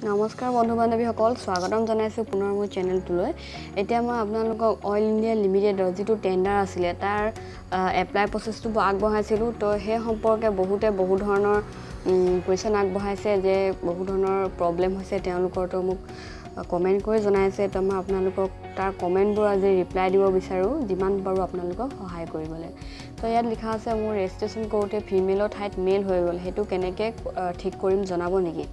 নমস্কাৰ বন্ধু বান্ধৱীসকল, স্বাগতম জনাইছোঁ পুনৰ মোৰ চেনেলটোলৈ। এতিয়া মই আপোনালোকক অইল ইণ্ডিয়া লিমিটেডৰ যিটো টেণ্ডাৰ আছিলে তাৰ এপ্লাই প্ৰচেছটো আগবঢ়াইছিলোঁ। তো সেই সম্পৰ্কে বহুতে বহু ধৰণৰ কুৱেশ্যন আগবঢ়াইছে যে বহু ধৰণৰ প্ৰব্লেম হৈছে তেওঁলোকৰ, তো মোক কমেণ্ট কৰি জনাইছে। তো মই আপোনালোকক তাৰ কমেণ্টবোৰ আজি ৰিপ্লাই দিব বিচাৰোঁ, যিমান পাৰোঁ আপোনালোকক সহায় কৰিবলৈ। তো ইয়াত লিখা আছে, মোৰ ৰেজিষ্ট্ৰেশ্যন কৰোঁতে ফিমেলৰ ঠাইত মেল হৈ গ'ল, সেইটো কেনেকৈ ঠিক কৰিম জনাব নেকি?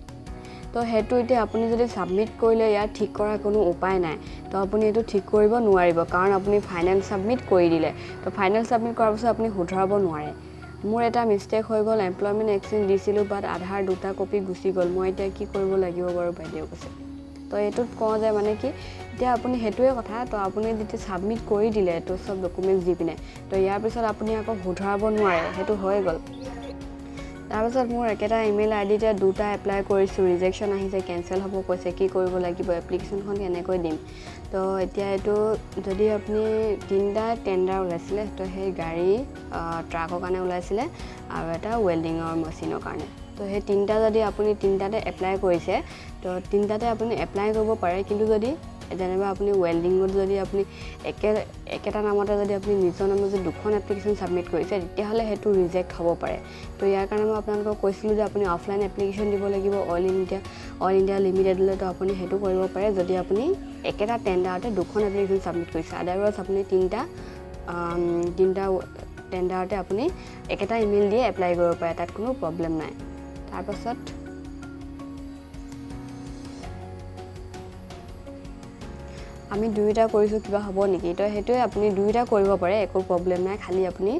তো সেইটো এতিয়া আপুনি যদি ছাবমিট কৰিলে ইয়াত ঠিক কৰাৰ কোনো উপায় নাই। তো আপুনি এইটো ঠিক কৰিব নোৱাৰিব, কাৰণ আপুনি ফাইনেল ছাবমিট কৰি দিলে। তো ফাইনেল ছাবমিট কৰাৰ পিছত আপুনি শুধৰাব নোৱাৰে। মোৰ এটা মিষ্টেক হৈ গ'ল, এমপ্লয়মেণ্ট এক্সচেঞ্জ দিছিলোঁ, বাট আধাৰ দুটা কপি গুচি গ'ল, মই এতিয়া কি কৰিব লাগিব বাৰু বাইদেউ কৈছে। তো এইটোত কওঁ যে মানে কি এতিয়া আপুনি সেইটোৱে কথা, তো আপুনি যেতিয়া ছাবমিট কৰি দিলে তো চব ডকুমেণ্টছ দি পিনে, তো ইয়াৰ পিছত আপুনি আকৌ শুধৰাব নোৱাৰে, সেইটো হৈ গ'ল। তাৰপাছত মোৰ একেটা ইমেইল আই ডিতে দুটা এপ্লাই কৰিছোঁ, ৰিজেকশ্যন আহিছে, কেঞ্চেল হ'ব কৈছে, কি কৰিব লাগিব, এপ্লিকেশ্যনখন কেনেকৈ দিম? তো এতিয়া এইটো যদি আপুনি তিনিটা টেণ্ডাৰ ওলাইছিলে, তো সেই গাড়ী ট্ৰাকৰ কাৰণে ওলাইছিলে আৰু এটা ৱেল্ডিঙৰ মেচিনৰ কাৰণে। তো সেই তিনিটা যদি আপুনি তিনিটাতে এপ্লাই কৰিছে, তো তিনিটাতে আপুনি এপ্লাই কৰিব পাৰে। কিন্তু যদি যেনিবা আপুনি ৱেল্ডিঙত যদি আপুনি একেটা নামতে যদি আপুনি নিজৰ নামত যদি দুখন এপ্লিকেশ্যন ছাবমিট কৰিছে, তেতিয়াহ'লে সেইটো ৰিজেক্ট হ'ব পাৰে। তো ইয়াৰ কাৰণে মই আপোনালোকক কৈছিলোঁ যে আপুনি অফলাইন এপ্লিকেশ্যন দিব লাগিব অইল ইণ্ডিয়া লিমিটেডলৈ। তো আপুনি সেইটো কৰিব পাৰে যদি আপুনি একেটা টেণ্ডাৰতে দুখন এপ্লিকেশ্যন ছাবমিট কৰিছে। আদাৰৱাইজ আপুনি তিনিটা টেণ্ডাৰতে আপুনি একেটা ইমেইল দিয়ে এপ্লাই কৰিব পাৰে, তাত কোনো প্ৰব্লেম নাই। তাৰপাছত আমি দুয়োটা কৰিছোঁ, কিবা হ'ব নেকি? তো সেইটোৱে আপুনি দুয়োটা কৰিব পাৰে, একো প্ৰব্লেম নাই। খালি আপুনি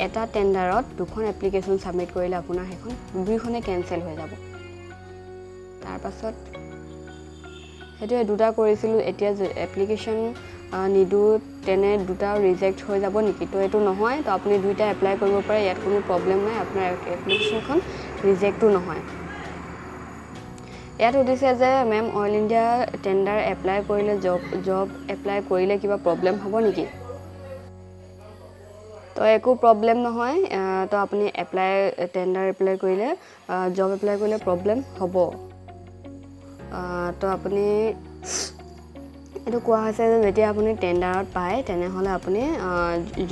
এটা টেণ্ডাৰত দুখন এপ্লিকেশ্যন ছাবমিট কৰিলে আপোনাৰ সেইখন দুইখনে কেঞ্চেল হৈ যাব। তাৰপাছত সেইটোৱে দুটা কৰিছিলোঁ, এতিয়া এপ্লিকেশ্যন নিদিওঁ তেনে দুটা ৰিজেক্ট হৈ যাব নেকি? তো এইটো নহয়। তো আপুনি দুইটা এপ্লাই কৰিব পাৰে, ইয়াত কোনো প্ৰব্লেম নাই, আপোনাৰ এপ্লিকেশ্যনখন ৰিজেক্টো নহয়। ইয়াত সুধিছে যে ma'am, oil India tender apply কৰিলে জব এপ্লাই কৰিলে কিবা প্ৰব্লেম হ'ব নেকি? তো একো প্ৰব্লেম নহয়। তো আপুনি টেণ্ডাৰ এপ্লাই কৰিলে, জব এপ্লাই কৰিলে প্ৰব্লেম হ'ব। তো আপুনি এইটো কোৱা হৈছে যে যেতিয়া আপুনি টেণ্ডাৰত পায়, তেনেহ'লে আপুনি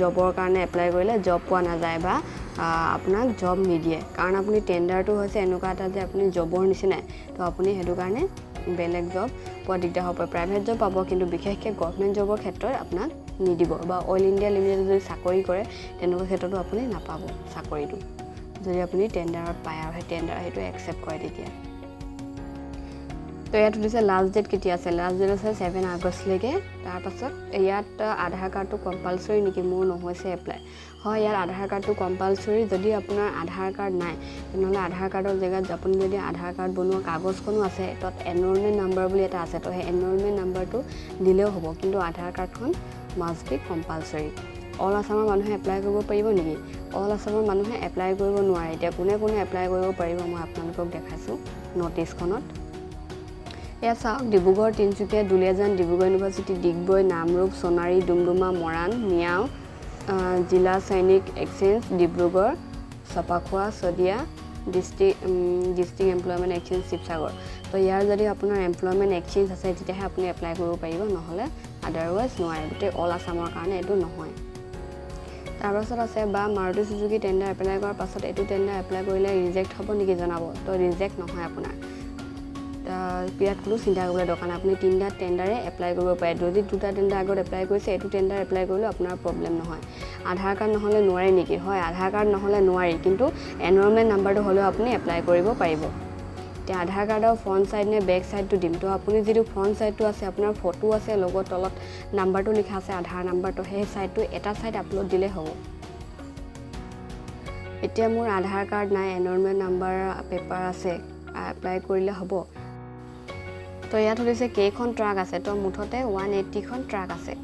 জবৰ কাৰণে এপ্লাই কৰিলে জব পোৱা নাযায় বা আপোনাক জব নিদিয়ে, কাৰণ আপুনি টেণ্ডাৰটো হৈছে এনেকুৱা এটা যে আপুনি জবৰ নিচিনাই। তো আপুনি সেইটো কাৰণে বেলেগ জব পোৱা দিগদাৰ হ'ব পাৰে। প্ৰাইভেট জব পাব, কিন্তু বিশেষকৈ গভমেণ্ট জবৰ ক্ষেত্ৰত আপোনাক নিদিব, বা অইল ইণ্ডিয়া লিমিটেড যদি চাকৰি কৰে তেনেকুৱা ক্ষেত্ৰতো আপুনি নাপাব চাকৰিটো, যদি আপুনি টেণ্ডাৰত পায় আৰু সেই টেণ্ডাৰ সেইটো একচেপ্ট কৰে তেতিয়া। তো ইয়াত সুধিছে লাষ্ট ডেট কেতিয়া আছে? লাষ্ট ডেট আছে 7 আগষ্টলৈকে। তাৰপাছত ইয়াত আধাৰ কাৰ্ডটো কম্পালচৰি নেকি, মোৰ নহৈছে এপ্লাই? হয়, ইয়াত আধাৰ কাৰ্ডটো কম্পালচৰি। যদি আপোনাৰ আধাৰ কাৰ্ড নাই, তেনেহ'লে আধাৰ কাৰ্ডৰ জেগাত আপুনি যদি আধাৰ কাৰ্ড বনোৱা কাগজখনো আছে, তাত এনৰলমেণ্ট নাম্বাৰ বুলি এটা আছে, তো সেই এনৰলমেণ্ট নাম্বাৰটো দিলেও হ'ব, কিন্তু আধাৰ কাৰ্ডখন মাষ্ট বি কম্পালচৰি। অল আছামৰ মানুহে এপ্লাই কৰিব পাৰিব নেকি? অল আছামৰ মানুহে এপ্লাই কৰিব নোৱাৰে। এতিয়া কোনে কোনে এপ্লাই কৰিব পাৰিব মই আপোনালোকক দেখাইছোঁ ন'টিছখনত। ইয়াত চাওক, ডিব্ৰুগড়, তিনিচুকীয়া, দুলীয়াজান, ডিব্ৰুগড় ইউনিভাৰ্চিটি, ডিগবৈ, নামৰূপ, সোণাৰী, ডুমডুমা, মৰাণ, মিয়াও, জিলা সৈনিক exchange, Dibrugarh, Chapakhowa, Sadiya, district employment exchange, Sivasagar. তো ইয়াৰ যদি আপোনাৰ এমপ্লয়মেণ্ট এক্সচেঞ্জ আছে, তেতিয়াহে আপুনি এপ্লাই কৰিব পাৰিব, নহ'লে আদাৰৱাইজ নোৱাৰে। গোটেই অল আছামৰ কাৰণে এইটো নহয়। তাৰপাছত আছে বা মাৰুতি চুজুকি টেণ্ডাৰ এপ্লাই কৰাৰ পাছত এইটো টেণ্ডাৰ এপ্লাই কৰিলে ৰিজেক্ট হ'ব নেকি জনাব। তো ৰিজেক্ট নহয় আপোনাৰ, ইয়াত কোনো চিন্তা কৰিবলৈ দৰকাৰ নাই। আপুনি তিনিটা টেণ্ডাৰে এপ্লাই কৰিব পাৰে। যদি দুটা টেণ্ডাৰ আগত এপ্লাই কৰিছে, এইটো টেণ্ডাৰ এপ্লাই কৰিলেও আপোনাৰ প্ৰব্লেম নহয়। আধাৰ কাৰ্ড নহ'লে নোৱাৰে নেকি? হয়, আধাৰ কাৰ্ড নহ'লে নোৱাৰি, কিন্তু এনৰলমেণ্ট নাম্বাৰটো হ'লেও আপুনি এপ্লাই কৰিব পাৰিব। এতিয়া আধাৰ কাৰ্ডৰ ফ্ৰণ্ট ছাইড নে বেক ছাইডটো দিম? তো আপুনি যিটো ফ্ৰণ্ট ছাইডটো আছে, আপোনাৰ ফটো আছে, লগত তলত নাম্বাৰটো লিখা আছে, আধাৰ নাম্বাৰটো, সেই ছাইডটো এটা ছাইড আপলোড দিলেই হ'ব। এতিয়া মোৰ আধাৰ কাৰ্ড নাই, এনৰলমেণ্ট নাম্বাৰ পেপাৰ আছে, এপ্লাই কৰিলে হ'ব? তো ইয়াত সুধিছে কেইখন ট্ৰাক আছে? তো মুঠতে 180খন ট্ৰাক আছে।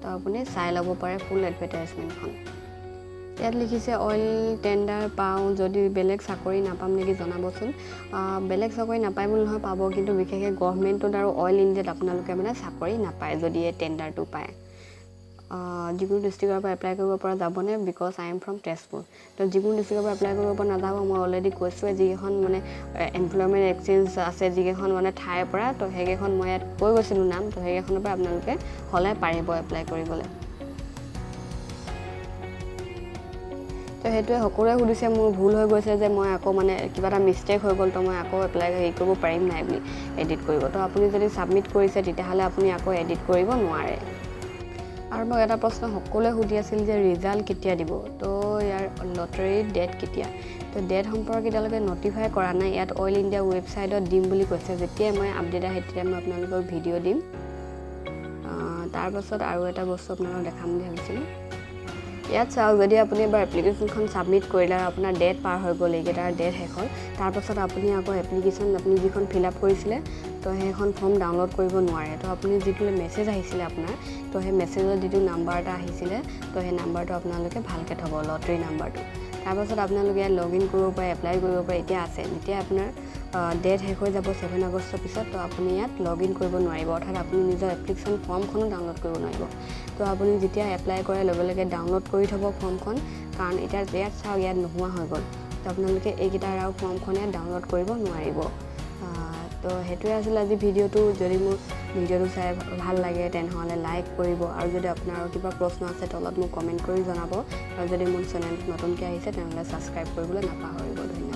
তো আপুনি চাই ল'ব পাৰে ফুল এডভাৰটাইজমেণ্টখন। ইয়াত লিখিছে, অইল টেণ্ডাৰ পাওঁ যদি বেলেগ চাকৰি নাপাম নেকি জনাবচোন। বেলেগ চাকৰি নাপায় বুলি নহয়, পাব, কিন্তু বিশেষকৈ গভমেণ্টত আৰু অইল ইণ্ডিয়াত আপোনালোকে মানে চাকৰি নাপায় যদি এই টেণ্ডাৰটো পায়। যিকোনো ডিষ্ট্ৰিক্টৰ পৰা এপ্লাই কৰিব পৰা যাবনে? Because I am from Tezpur. তো যিকোনো ডিষ্ট্ৰিক্টৰ পৰা এপ্লাই কৰিব পৰা নাযাব, মই অলৰেডি কৈছোঁৱে যিকেইখন মানে এমপ্লয়মেণ্ট এক্সচেঞ্জ আছে যিকেইখন মানে ঠাইৰ পৰা, তো সেইকেইখন মই ইয়াত কৈ গৈছিলোঁ নাম, তো সেইকেইখনৰ পৰা আপোনালোকে হ'লে পাৰিব এপ্লাই কৰিবলৈ। তো সেইটোৱে সকলোৱে সুধিছে, মোৰ ভুল হৈ গৈছে যে মই আকৌ মানে কিবা এটা মিষ্টেক হৈ গ'ল, তো মই আকৌ এপ্লাই হেৰি কৰিব পাৰিম নাই বুলি এডিট কৰিব। তো আপুনি যদি ছাবমিট কৰিছে তেতিয়াহ'লে আপুনি আকৌ এডিট কৰিব নোৱাৰে। আৰু মোক এটা প্ৰশ্ন সকলোৱে সুধি আছিল যে ৰিজাল্ট কেতিয়া দিব, তো ইয়াৰ লটাৰীৰ ডেট কেতিয়া? তো ডেট সম্পৰ্কে এতিয়ালৈকে নটিফাই কৰা নাই, ইয়াত অইল ইণ্ডিয়া ৱেবছাইটত দিম বুলি কৈছে। যেতিয়াই মই আপডেট আহে তেতিয়া মই আপোনালোকক ভিডিঅ' দিম। তাৰপাছত আৰু এটা বস্তু আপোনালোকক দেখাম বুলি ভাবিছিলোঁ। ইয়াত চাওক, যদি আপুনি এবাৰ এপ্লিকেশ্যনখন ছাবমিট কৰিলে আৰু আপোনাৰ ডেট পাৰ হৈ গ'ল, এইকেইটাৰ ডেট শেষ হ'ল, তাৰপাছত আপুনি আকৌ এপ্লিকেশ্যন আপুনি যিখন ফিল আপ কৰিছিলে তো সেইখন ফৰ্ম ডাউনলোড কৰিব নোৱাৰে। তো আপুনি যিটো মেছেজ আহিছিলে আপোনাৰ, তো সেই মেছেজত যিটো নাম্বাৰ এটা আহিছিলে, তো সেই নাম্বাৰটো আপোনালোকে ভালকৈ থ'ব, লটাৰী নাম্বাৰটো। তাৰপাছত আপোনালোকে ইয়াত লগ ইন কৰিব পাৰে, এপ্লাই কৰিব পাৰে। এতিয়া আছে, যেতিয়া আপোনাৰ ডেট শেষ হৈ যাব 7 আগষ্টৰ পিছত, তো আপুনি ইয়াত লগ ইন কৰিব নোৱাৰিব, অৰ্থাৎ আপুনি নিজৰ এপ্লিকেশ্যন ফৰ্মখনো ডাউনলোড কৰিব নোৱাৰিব। তো আপুনি যেতিয়া এপ্লাই কৰাৰ লগে লগে ডাউনলোড কৰি থ'ব ফৰ্মখন, কাৰণ এতিয়া ইয়াত চাওক ইয়াত নোহোৱা হৈ গ'ল, তো আপোনালোকে এইকেইটাৰ আৰু ফৰ্মখন ইয়াত ডাউনলোড কৰিব নোৱাৰিব। তো সেইটোৱে আছিল আজি ভিডিঅ'টো। যদি মোৰ ভিডিঅ'টো চাই ভাল লাগে তেনেহ'লে লাইক কৰিব, আৰু যদি আপোনাৰ কিবা প্ৰশ্ন আছে তলত মোক কমেণ্ট কৰি জনাব, আৰু যদি মোৰ চেনেলটো নতুনকৈ আহিছে তেনেহ'লে ছাবস্ক্ৰাইব কৰিবলৈ নাপাহৰিব। ধন্যবাদ।